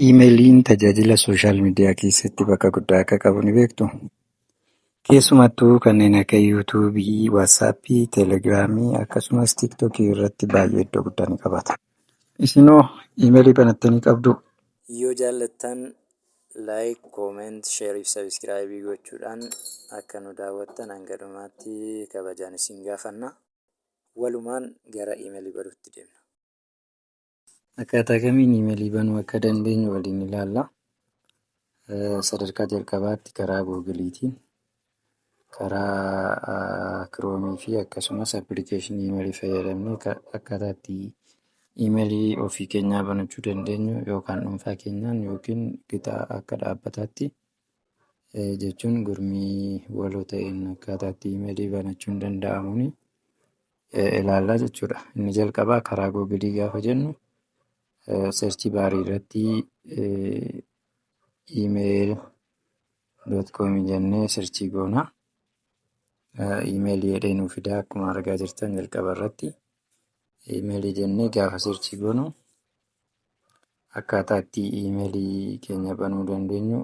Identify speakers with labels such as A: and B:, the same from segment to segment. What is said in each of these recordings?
A: Iimeeliin tajaajila social media keessatti bakka guddaa akka qabu ni beektuu? Keessumattuu kanneen akka YouTubeii, WhatsAppii, Telegramii akkasumas TikTokii irratti baay'ee iddoo guddaa ni qabaata. Isinoo iimeelii banattanii qabduu?
B: Yoo jaallattan like, comment, share fi subscribe gochuudhaan akka nu daawwattan hanga dhumaatti kabajaan isin gaafanna. Walumaan gara iimeelii banuutti deemna.
A: Akkaataa kamiin iimeelii banuu akka dandeenyu waliin ilaalla. Sadarkaa jalqabaatti karaa Googleiitiin, karaa Chromeii fi akkasumas applicationii iimeelii fayyadamnee akkaataa itti iimeelii ofii keenyaa banachuu dandeenyu, yookaan dhuunfaa keenyaan yookiin gita akka dhaabbataatti, jechuun gurmii waloo ta'een, akkaataa itti iimeelii banachuun danda'amuun ilaallaa jechuudha. Inni jalqabaa karaa Googleii gaafa jennu, search barii irratti email.comii jennee search goona. Iimeelii jedhee nuu fidaa, akkuma argaa jirtan jalqaba irratti. Iimeelii jennee gaafa search goonu, akkaataa itti iimeelii keenya banuu dandeenyu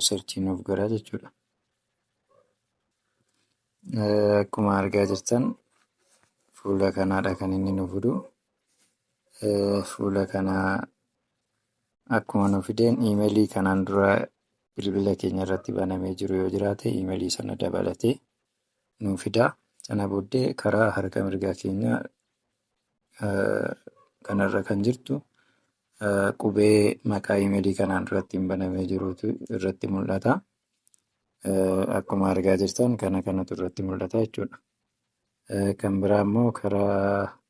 A: search nuuf godha jechuudha. Akkuma argaa jirtan fuula kanaadha kan inni nu fidu. Fuula kana akkuma nu fideen, iimeelii kanaan dura bilbila keenya irratti banamee jiru yoo jiraate, iimeelii sana dabalatee nuu fida. Sana booddee karaa harka mirgaa keenyaa kanarra kan jirtu qubee maqaa iimeelii kanaan dura ittiin banamee jirutu irratti mul'ata. Akkuma argaa jirtan kana kanatu irratti mul'ata jechuudha. Kan biraa immoo karaa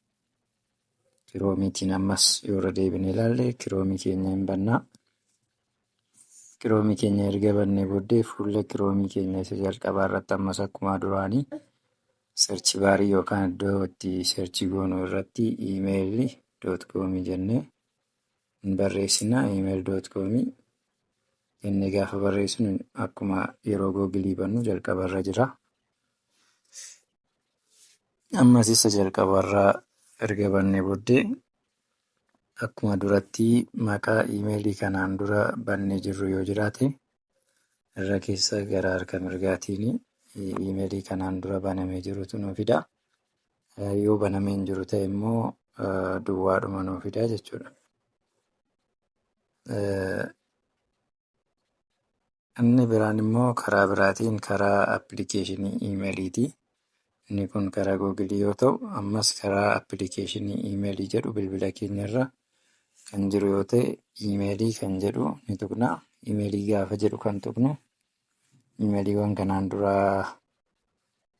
A: Chromeiitiin ammas yoo irra deebinee ilaalle, Chromeii keenya hin bannaa. Chromeii keenya erga bannee booddee, fuula Chromeii keenya isa jalqabaa irratti ammas akkuma duraanii search barii yookaan iddoo itti search goonu irratti email.comii jennee hin barreessina. Email.comii jennee gaafa barreessinu, akkuma yeroo Googleii bannu jalqabarra jira. Ammas isa jalqabarraa erga bannee booddee, akkuma duratti maqaa iimeelii kanaan dura bannee jirru yoo jiraate, irra keessa gara harka mirgaatiin iimeelii kanaan dura banamee jirutu nuu fida. Yoo banamee hin jiru ta'e immoo duwwaadhuma nuu fida jechuudha. Inni biraan immoo karaa biraatiin karaa applicationii iimeeliiti. Inni kun karaa Googleii yoo ta'u, ammas karaa applicationii iimeelii jedhu bilbila keenyarra kan jiru yoo ta'e, iimeelii kan jedhu ni tuqna. Iimeelii gaafa jedhu kan tuqnu, iimeeliiwwan kanaan dura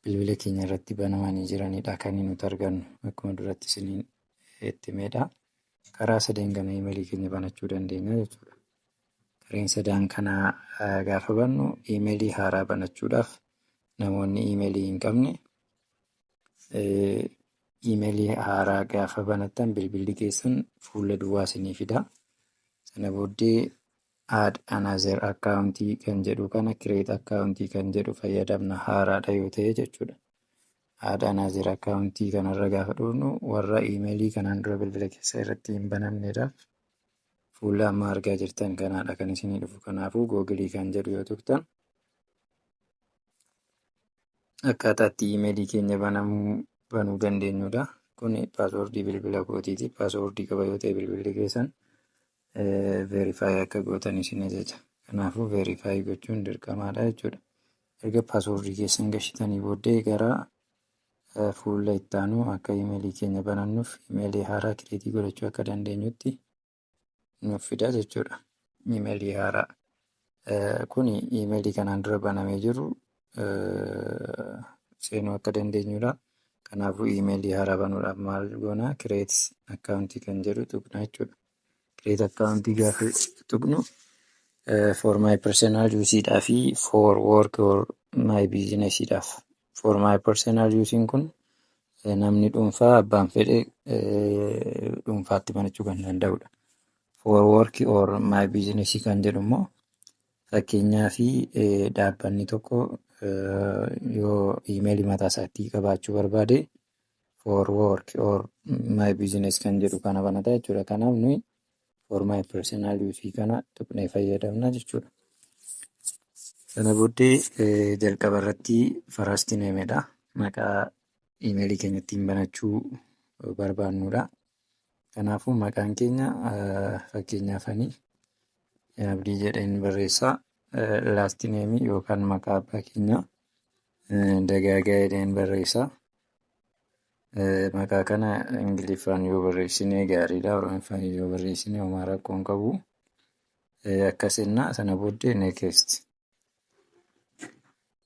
A: bilbila keenya irratti banamanii jiranidha kan nuti argannu, akkuma duratti isiniin itti himedha. Karaa sadeen kana iimeelii keenya banachuu dandeenya jechuudha. Kareen sadan kana gaafa bannu, iimeelii haaraa banachuudhaaf, namoonni iimeelii hin qabne, iimeelii haaraa gaafa banattan bilbilli keessan fuula duwwaa isinii fida. Sana booddee add another account kan jedhu kana, create account kan jedhu fayyadamna haaraadha yoo ta'e jechuudha. Add another account kanarra gaafa dhufnu, warra iimeelii kanaan dura bilbila keessa irratti hin banamneedhaaf fuula amma argaa jirtan kanaadha kan isinii dhufu. Kanaafuu Googleii kan jedhu yoo tuqxan, akkaataa itti iimeelii keenya banuu dandeenyudha. Kuni passwordii bilbila kootiiti. Passwordii qaba yoo ta'e bilbilli keessan, verify akka gootan isin ajaja. Kanaafuu verify gochuun dirqamaadha jechuudha. Erga passwordii keessan gashitanii booddee, gara fuula itti aanu akka iimeelii keenya banannuuf, iimeelii haaraa create godhachuu akka dandeenyutti nuuf fida jechuudha. Iimeelii haaraa. Kuni iimeelii kanaan dura banamee jiru seenuu akka dandeenyudha. Kanaafuu iimeelii haaraa banuudhaaf maal goona? Create account kan jedhu tuqna jechuudha. Create account gaafa tuqnu, for my personal use fi for work or my business dhaaf. For my personal use kun namni dhuunfaa abbaan fedhe dhuunfaatti banachuu kan danda'udha. For work or my business kan jedhu immoo, fakkeenyaaf dhaabbanni tokko yoo iimeelii mataa isaatii qabaachuu barbaade, for work or my business kan jedhu kana banata jechuudha. Kanaaf nuyi For my personal use kana tuqnee fayyadamna jechuudha. Sana booddee jalqaba irratti first nameedha. Maqaa iimeelii keenya ittiin banachuu barbaannudha. Kanaafuu maqaan keenya, fakkeenyaaf, ani Abdii jedheen barreessaa. Last name yookaan maqaa abbaa keenyaa Dagaagaa jedheen barreessaa. Maqaa kana Ingiliffaan yoo barreessine gaariidha. Oromoffaan yoo barreessine homaa rakkoo hin qabu. Akkas jennaa, sana booddee next.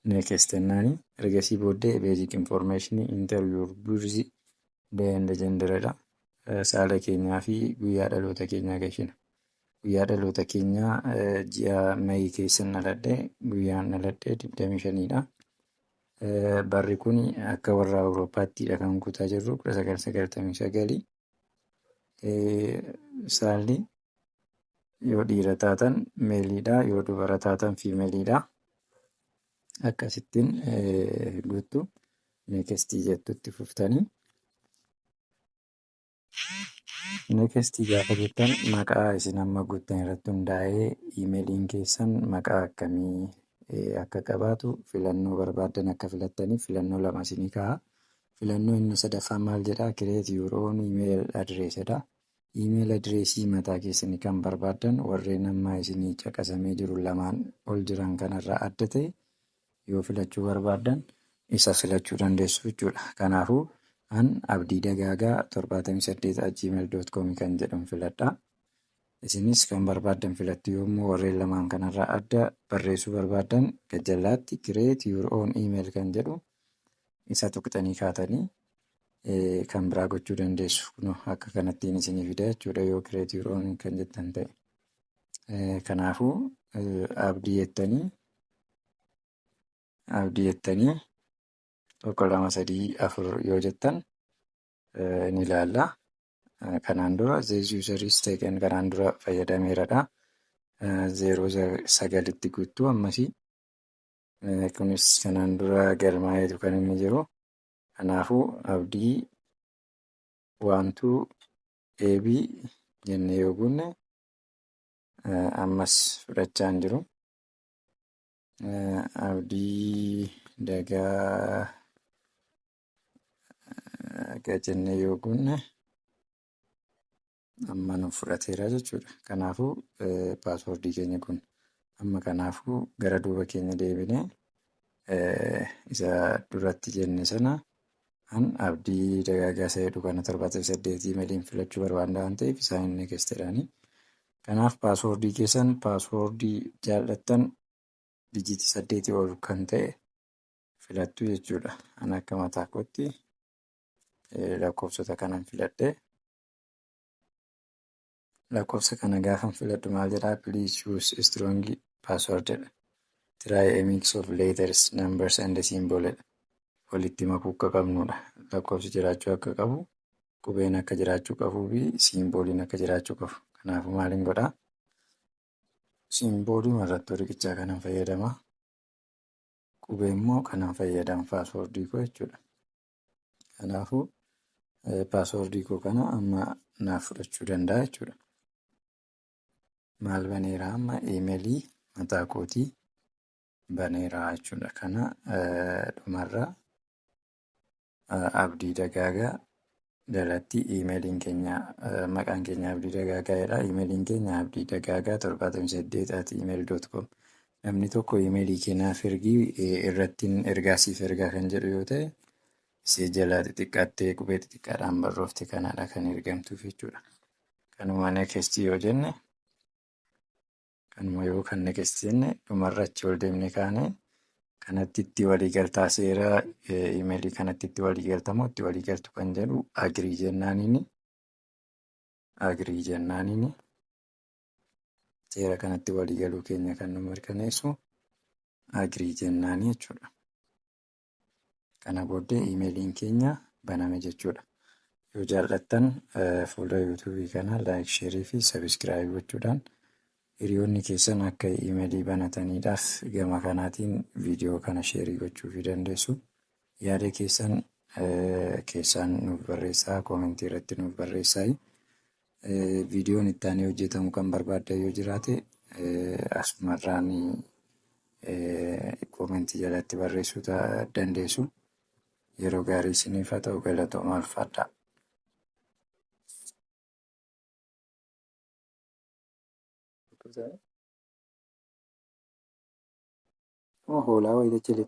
A: Next jennaani, ergasii booddee basic information, enter your birth day and gender dha. Saala keenyaa fi guyyaa dhaloota keenyaa galchina. Guyyaa dhaloota keenyaa ji'a May keessan dhaladhe, guyyaan dhaladhe 25dha. Barri kun akka warra Awurooppaattiidha kan guutaa jirru, 1999. Saalli yoo dhiira taatan maleiidha, yoo dubara taatan femaleiidha. Akkasittiin guuttu, next jettutti fuftanii. Next gaafa jettan, maqaa isin amma guuttan irratti hundaa'ee iimeeliin keessan maqaa akkamii akka qabaatu filannoo barbaaddan akka filattaniif filannoo lama isinii kaa'a. Filannoo inni sadaffaan maal jedhaa? Create your own email address jedha. Email addressii mataa keessanii kan barbaaddan, warreen amma isinii caqasamee jiru lamaan ol jiran kanarraa adda ta'e yoo filachuu barbaaddan, isa filachuu dandeessu jechuudha. Kanaafuu an abdiidagaagaa78@gmail.com kan jedhamu filadha. Isinis kan barbaaddan filattu. Yommuu warreen lamaan kanarraa adda barreessuu barbaaddan, gajjallaatti create your own email kan jedhu isa tuqxanii kaatanii kan biraa gochuu dandeessu. Kunoo akka kanattiin isinii fida jechuudha yoo create your own kan jettan ta'e. Kanaafuu abdii jettanii 1 2 3 4 yoo jettan ni ilaalla. Kanaan dura this user is taken, kanaan dura fayyadameeradha. 09tti guuttuu ammasii. Kunis kanaan dura galmaa'eetu kan inni jiru. Kanaafuu abdii 12 AB jennee yoo guunne, ammas fudhachaa hin jiru. Abdii dagaa jennee yoo guunne, amma nuuf fudhateera jechuudha. Kanaafuu passwordii keenya kun amma, kanaafuu gara duuba keenya deebinee isa duratti jenne sana, an abdii dagaagaa isa jedhu kana 78 iimeeliin filachuu barbaadna waan ta'eef, isaan inni next jedhanii. Kanaaf passwordii keessan, passwordii jaallattan, digitii 8 ol kan ta'e filattu jechuudha. An akka mataa kootti lakkoofsota kanan filadhe. Lakkoofsa kana gaafan filadhu maal jedhaa? Please choose strong password jedha. Try a mix of letters, numbers and symbol jedha. Walitti makuu akka qabnudha. Lakkoofsi jiraachuu akka qabu, qubeen akka jiraachuu qabuu fi symboliin akka jiraachuu qabu. Kanaafuu maaliin godhaa? Symbolii mallattoo riqichaa kanan fayyadama. Qubee immoo kanan fayyadama passwordii koo jechuudha. Kanaafuu passwordii koo kana amma naaf fudhachuu danda'a jechuudha. Maal baneera amma? Iimeelii mataa kootii baneera jechuudha. Kana dhumarra Abdii Dagaagaa jalatti iimeeliin keenya, maqaan keenya Abdii Dagaagaa jedha. Iimeeliin keenya abdiidagaagaa78@email.com. Namni tokko iimeelii kee naaf ergii, irrattiin ergaa siif ergaa kan jedhu yoo ta'e, ishee jalaa xixiqqaattee qubee xixiqqaadhaan barroofte kanadha kan ergamtuuf jechuudha. Kanuma next yoo jenne, kanuma yoo kan next jenne, dhumarra achi ol deemnee kaane kanatti itti waliigaltaa, seera iimeelii kanatti itti waliigaltamoo itti waliigaltu kan jedhu agree jennaaniini. Agree jennaaniini, seera kanatti waliigaluu keenya kan nu mirkaneessu agree jennaanii jechuudha. Kana booddee iimeeliin keenya baname jechuudha. Yoo jaallattan fuula YouTubeii kana like, shareii fi subscribe gochuudhaan hiriyoonni keessan akka iimeelii banataniidhaaf gama kanaatiin viidiyoo kana shareii gochuufii dandeessu. Yaada keessan keessaan nuuf barreessaa, commentii irratti nuuf barreessaa. Viidiyoon itti aanee hojjetamu kan barbaaddan yoo jiraate, asumarraan koomentii jalatti barreessuu dandeessu. Yeroo gaarii isiniif haa ta'u. Galatoomaa, ulfaadhaa. Hoolaa wayii achi.